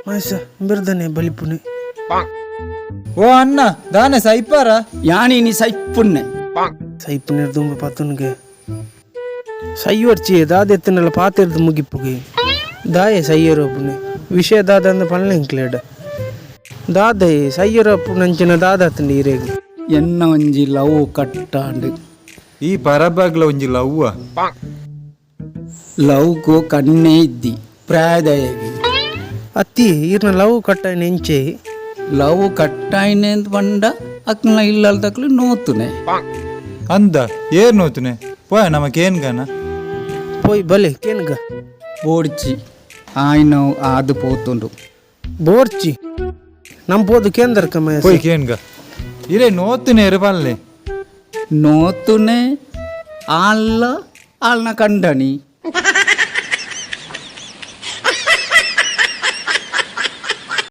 ಮಾಸ ಇಂಬೆರ್ದನೆ ಬಲಿಪುನೆ. ಓ ಅಣ್ಣ ದಾನೆ ಸೈಪಾರ? ಯಾನಿ ನೀ ಸೈಪುನ್ನೆ. ಸೈಪುನೆ ದುಂಬ ಪತ್ತುನ್ಗೆ ಸೈಯೋರ್ಚಿ ದಾದೆತ್ತನೆಲ್ಲ ಪಾತೆರ್ದು ಮುಗಿಪುಗೆ. ದಾಯೆ ಸೈಯರೋಪುನೆ ವಿಷಯ ದಾದ ಅಂದ ಪನ್ಲೆ ಇಂಕ್ಲೇಡ್. ದಾದಯೆ ಸೈಯರಪ್ಪು ನಂಚಿನ ದಾದಾತಂడి ಈರೆಗ್? ಎನ್ನ ಒಂಜಿ ಲವ್ ಕಟ್ಟಾಂಡ್. ಈ ಪರಬಾಗ್ಲ ಒಂಜಿ ಲವ್ವ? ಲವ್ಗೂ ಕಣ್ಣೇ ಇದ್ದಿ ಪ್ರಾಯದಯಗಿ. ಅತ್ತಿ, ಈರ್ನ ಲವ್ ಕಟ್ಟಾಯಿನ ಎಂಚೆ? ಲವ್ ಕಟ್ಟಾಯಿನೆ ಅಂತ ಪಂಡ ಅಕ್ನ ಇಲ್ಲಲ್ ತಕ್ಲು ನೋತುನೆ. ಅಂದ, ಏರ್ ನೋತುನೆ? ಪೋಯ, ನಮಕ್ ಏನ್ ಗಾನ? ಪೋಯ್ ಬಲೆ ಕೇನ್ಗ. ಬೋಡ್ಚಿ, ಆಯ್ನ ಆದು ಪೋತುಂಡು. ಬೋರ್ಚಿ, ನಮ್ ಪೋದು ಕೇಂದ್ರ ಕಮ್ಮ. ಪೋಯ್ ಕೇನ್ಗ. ಇರೇ ನೋತುನೆ ಇರು ಪಲ್ಲೆ. ನೋತುನೆ ಆಲ್ಲ ಆಲ್ನ ಕಂಡನಿ.